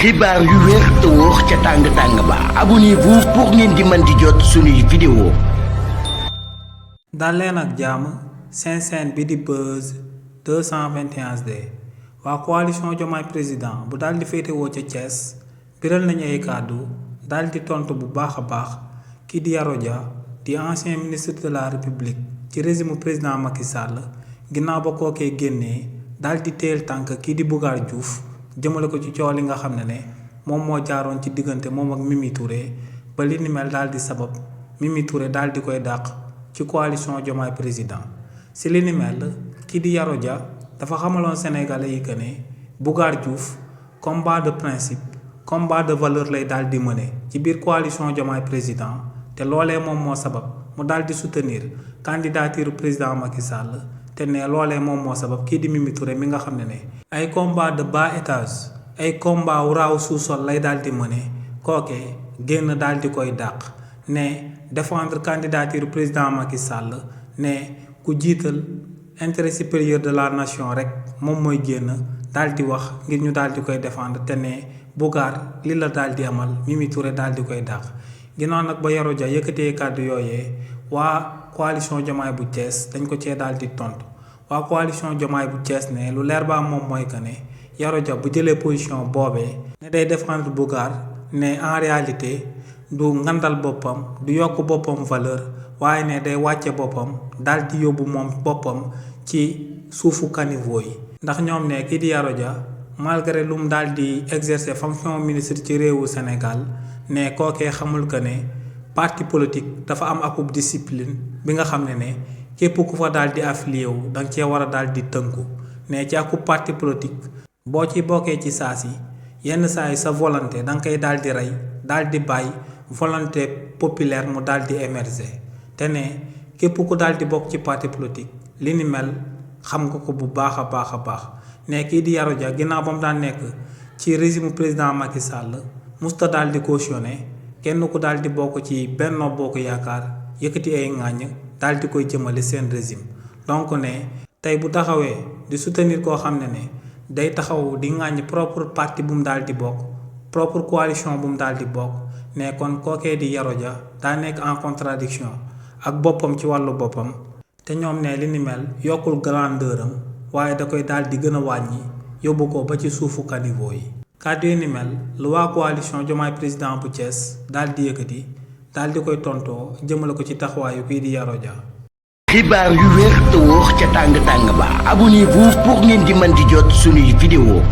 xibaar yu wér te wóor ca tàng ba abonnez-vous pour ngeen di mën di jot suñuy vidéo. dal leen ak jàmm seen chaîne bi di Buzz 221HD waa coalition Diomaye président bu daal di féetewoo ca Thiès biral nañu ay kàddu daal di tontu bu baax a baax kii di Yaro Dia di ancien ministre de la République ci régime président Macky Sall ginnaaw ba kookee génnee daal di teel tànk kii di Bougar Diouf jëmale ko ci coow li nga xam ne moom moo jaaroon ci diggante moom ak Mimi Touré ba li ni mel daal di sabab Mimi Touré daal di koy dàq ci coalition Diomaye président si li ni mel kii di Yaro Dia dafa xamaloon sénégalais yi que ne Bougar Diouf combat de principe combat de valeur lay daal di mëne ci biir coalition Diomaye président te loolee moom moo sabab mu daal di soutenir candidature président Macky Sall te ne loolee moom moo sabab kii di Mimi Touré mi nga xam ne ay combat de bas étage ay combat wu raaw sous-sol lay daal di mëne kooke génn daal di koy dàq ne défendre candidature président Macky Sall ne ku jiital intérêt supérieur de la nation rek moom mooy génn daal di wax ngir ñu daal di koy défendre te ne Bougar li la daal di amal Mimi Touré daal di koy dàq ginnaaw nag ba Yaro Dia yëkkatee kàddu yooyee waa coalition Diomaye bu Thiès dañ ko cee daal di tontu waa coalition Diomaye bu Thiès ne lu leer ba moom mooy que ne Yaro Dia bu jëlee position boobee ne day défendre Bougar ne en réalité du ngandal boppam du yokk boppam valeur waaye ne day wàcce boppam daal di yóbbu moom boppam ci suufu caniveau yi ndax ñoom ne kii di Yaro Dia malgré lu mu daal di exercer fonction ministre ci réewu Sénégal ne kookee xamul que ne parti politique dafa am akub discipline bi nga xam ne képp ku fa daal di affilié wu danga cee war a daal di tënku ne ci akub parti politique boo ci bokkee ci saa si yenn saa yi sa volonté danga koy daal di rey daal di bàyyi volonté populaire mu daal di émerger te ne képp ku daal di bokk ci parti politique li ni mel xam nga ko bu baax a baax ne kii di Yaro Dia ginnaaw ba mu daan nekk ci régime président Macky Sall musta daal di cautionné kenn ku daal di bokk ci Benno Bokk Yaakaar yëkkati ay ŋàññ daal di koy jëmale seen régime donc ne tey bu taxawee di soutenir koo xam ne day taxaw di ŋàññ propre parti bu mu daal di bokk propre coalition bu mu daal di bokk ne kon kookee di Yaro Dia daa nekk en contradiction ak boppam ci wàllu boppam te ñoom ne li ni mel yokkul grandeur am waaye da koy daal di gën a wàññi yóbbu ko ba ci suufu caniveau yi kàddu yi ni mel lu waa coalition Diomaye président bu Thiès daal di yëkkati daal di koy tontoo jëmale ko ci taxawaayu kii di Yaro Dia. xibaar yu wér te wóor ca tàng ba abonnez-vous pour ngeen di mën di jot suñuy vidéo.